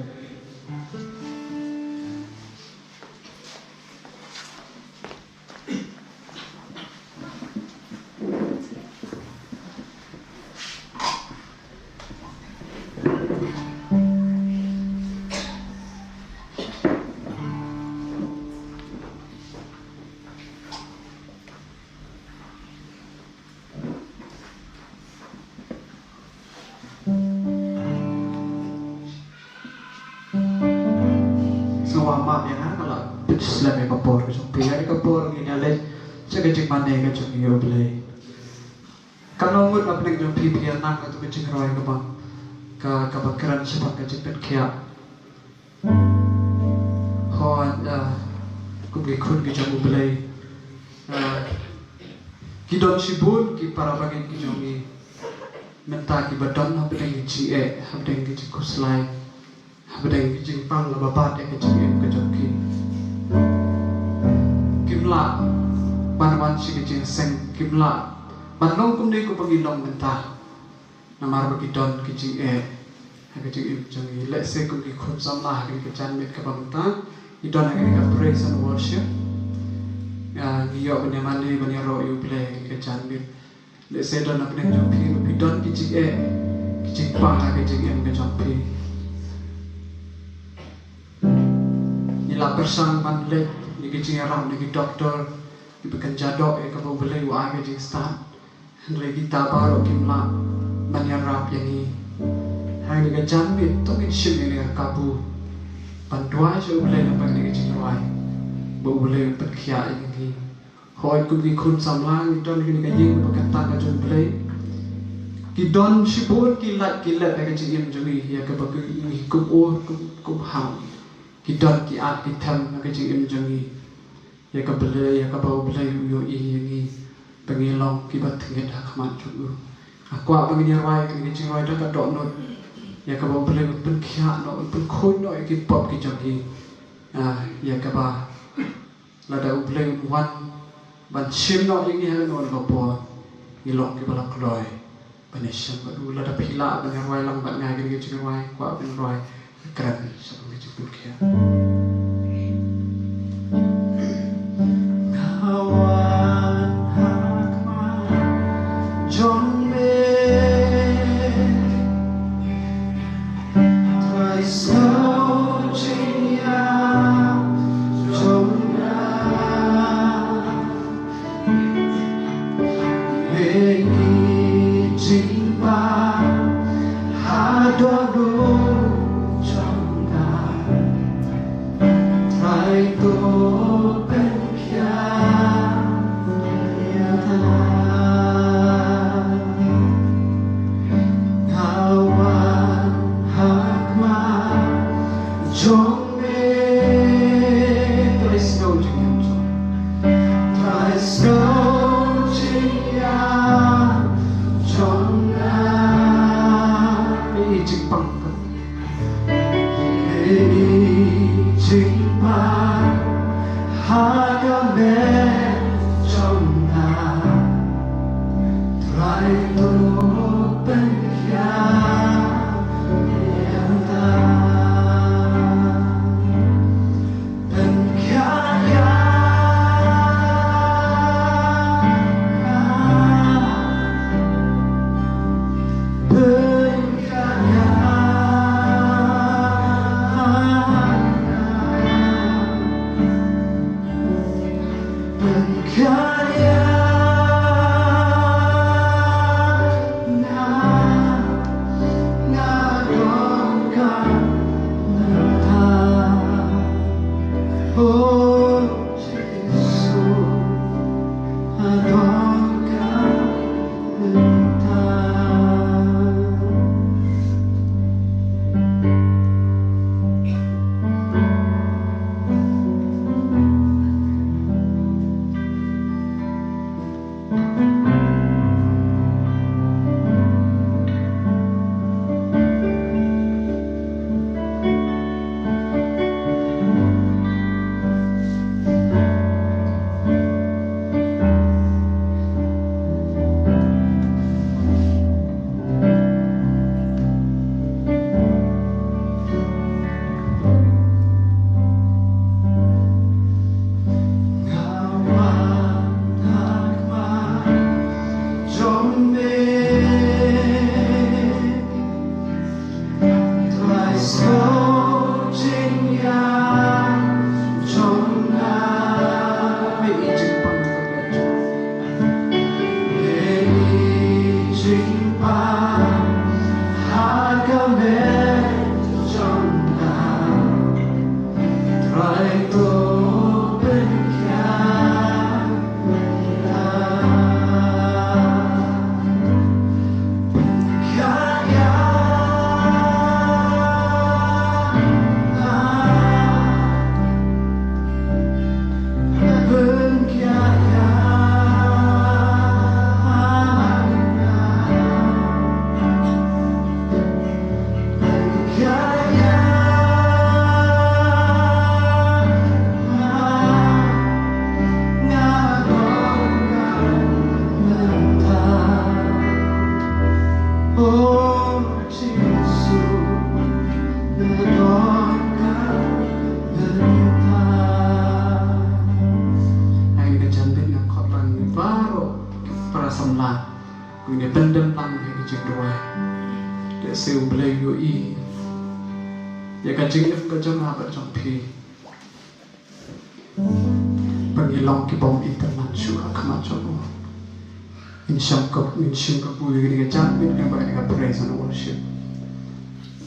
Sngewbha map ïa nga, nga la pynslem ïa ka por ka jong phi, ïa ka por ngin ïa leit sha ka jingmane ka jong ngi, ko Blei. Kan long ngut na pdeng jong phi, phi ïa nang katu ka jingrwai kaba, ka, kaba kren shaphang ka jingpynkhiah. Hooid, ah, kum ki khun ki jong U Blei. Ah, ki don shibun ki para bangeit ki jong ngi mynta kiba don hapdeng ki jingeh, hapdeng ki jingkhuslai, hapdeng ki jingpang la ba bat ïa ka jingim ka jong ki. Kim lah ban wan sha ka jingseng, kim lah ban long kumne kumba ngi long mynta. Namar ba ki don ki jingeh ha ka jingim jong ngi. Lehse kum ki khun samla ha kane ka janmiet kaba mynta, ngi don ha kane ka praise and worship. Ah, ngi ïoh ban ïa mane ban ïaroh ïa U Blei ha kane ka janmiet. Lehse don na pdeng jong phi, phi don ki jingeh, ki jingpang ha ka jingim ka jong phi. Ngi la pyrshang ban leit na ki jingïarap na ki doktor kiba kynja doh ïa kaba U Blei u ai ka jingstad. Hynrei kita baroh kim lah ban ïarap ïa ngi. Ha kane ka janmiet to ngin shim ïa kane ka kabu ban duwai sha U Blei lyngba kane ka jingrwai ba U Blei un pynkhiah ïa ngi. Hooid, kum ki khun samla ngi don ha kane ka ïing ba kyrteng ka jong U Blei. Ki don shibun ki lait ki let ha ka jingim jong ngi, ïa kaba ngi kum ur kum, kum haw. Ki don ki at ki them ha ka jingim jong ngi. Ïa ka Blei, ïa kaba U Blei u ïohi ïa ngi ba ngi long kiba tngit ha khmat jong u. Nga kwah ba ngin ïa rwai kane ka jingrwai da ka dohnud, ïa kaba U Blei un pynkhiah noh, un pynkhuid noh ïa ki pop ki jong ngi. Ah, ïa kaba lada U Blei un wan ban shim noh ïa ngi ha kano kano ka por, ngi long kiba la kloi ban ïashem bad u. Lada phi lah ban ïa rwai lang bad nga kane ka jingrwai, kwah ban rwai, kren shaphang ka jingpynkhiah. Nga wan ha khmat jong me, Trai sngewjylla jong nga. Ngi jingbam ha dohnud jong nga, Trai to pynkhiah ïa nga. Nga wan ha khmat jong me, Trai sngewjylla jong nga. Trai sngewjylla jong nga. Ngi jingpang ka. Jingpang ha ka met jong nga, Trai to pynkhiah ïa nga. Pynkhiah ïa nga. Pynkhiah ïa nga. Pynkhiah ïa nga. Nga donkam mynta. Oh Jisu, nga donkam mynta. Ai ka jan bit nga khot lang baroh para samla. Ngin ïa pyndem lang ïa ka jingduwai. Te shu U Blei u ïohi ïa ka jingim ka jong nga bad jong phi. Ba ngin long ki bym itynnad shuh ha khmat jong u. Ngin shim ka, ngin shim ka buh ïa kane ka jingpynim bad ïa ka praise and worship.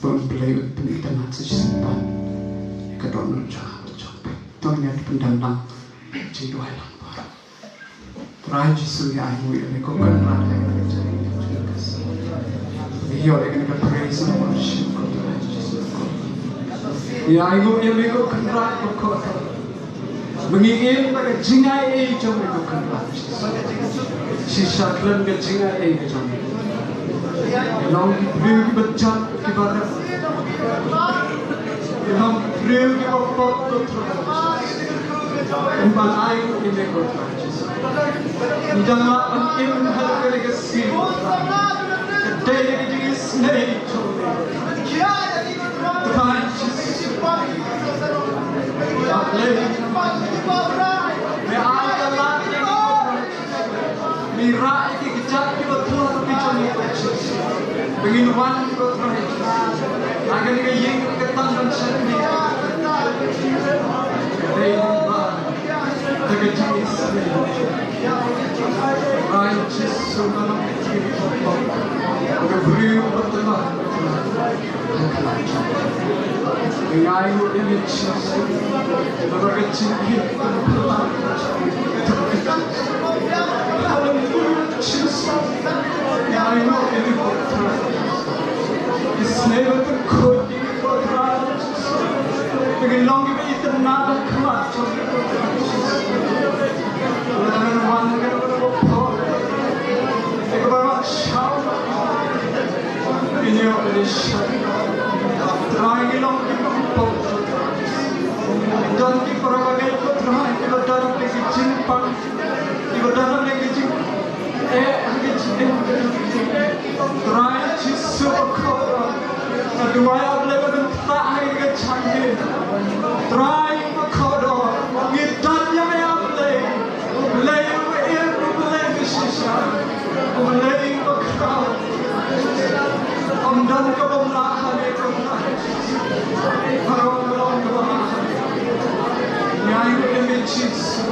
Ba U Blei un pynitynnad sa shisien ban ïa ka dohnud jong nga bad jong phi. To ngin ïa pyndem lang, jingduwai lang baroh. Trai Jisu, ngi ainguh ïa me ko Kynrad ïa kane ka jingim. Ngi ïoh ïa kane ka praise and worship ko Trai Jisu. Ngi ainguh ïa me ko Kynrad ko Kynrad. Ba ngi im da ka jingai ei jong me ko Kynrad Jisu. Shisha khlem ka jingai ei ka jong me. Long ki briew kiba jat kiba rep. Long ki briew kiba pop ko Trai Jisu. Ban ainguh ïa me ko Trai Jisu. Ngi dang lah ban im ha kane ka sngi. Ka dei ka jingisynei jong me. Trai Jisu. Haleluya. Me ai ka lad ïa ngi. Me rah ïa ki kjat kiba thlot ki jong ngi. Ba ngin wan ko Trai Jisu. Ha kane ka ïing ka tang ban shakri. Ka dei ba Da ka jingisynei. Ai Jisu, nga long ka jingpop. Nga briew ba tynrai. Nga ainguh ïa me Jisu. Namar ka jingim ka la pynlait. Haleluya Jisu. Nga ainguh ïa me Jisu. Isynei ba tyngkhuh ïa me Jisu. Ba ngin long kiba itynnad ha khmat jong me. Lada men wan ha kaba pop, ha kaba rah shaw, ngin ïoh lade shaw. Trai, ngi long kiba pop Wai A Blei ba dang ktah ha ka jingim. Trai ba kordor, ngi don ïa me A Blei. U Blei uba im, u Blei ba shisha, u Blei ba khraw. Ym don kaba ym lah ha me, kaba ym lah. Baroh long ba lah. Ngi ai nguh ïa me Jisu.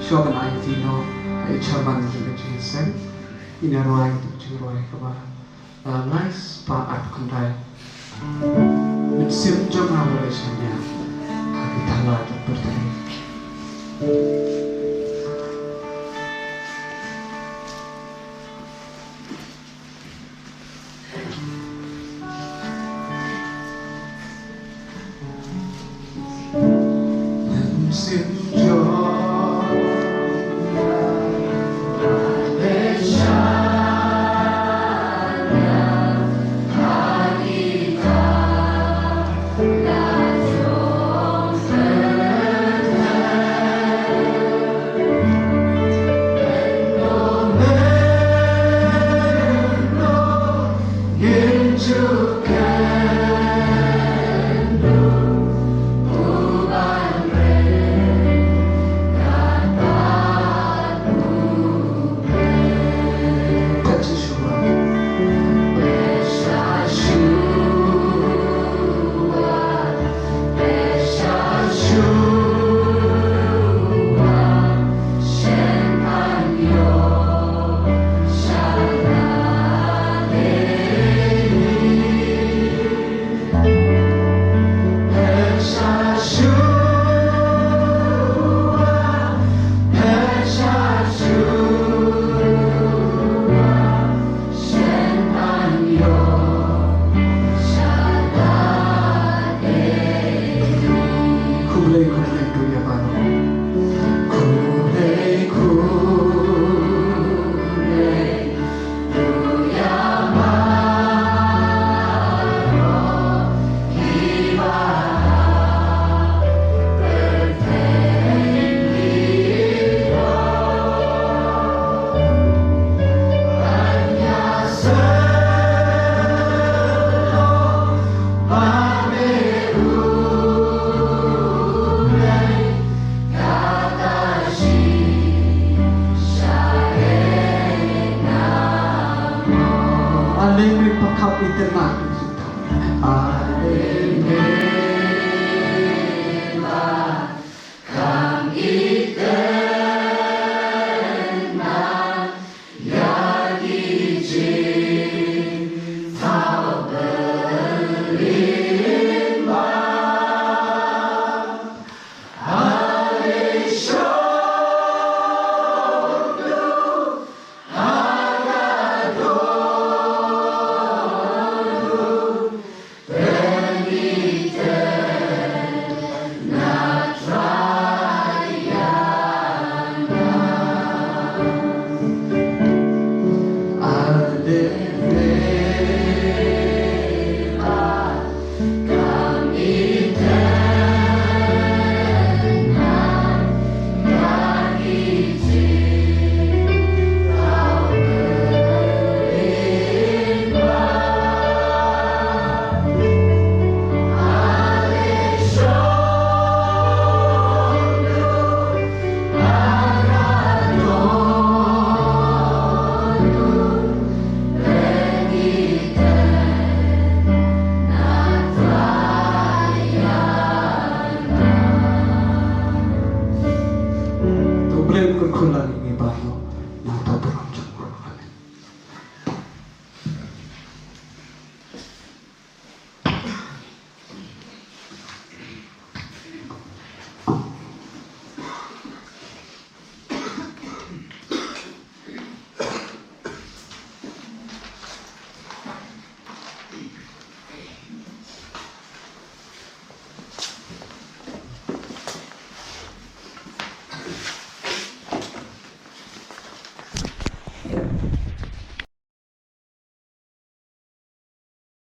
Shuwa ban ai ïa phi noh, ai chairman jong ka jingïaseng, ngin ïa rwai ïa ka jingrwai kaba, ah, lai spah arphew khyndai. Mynsiem jong nga ba la shaniah ha ki thala jong pyrthei.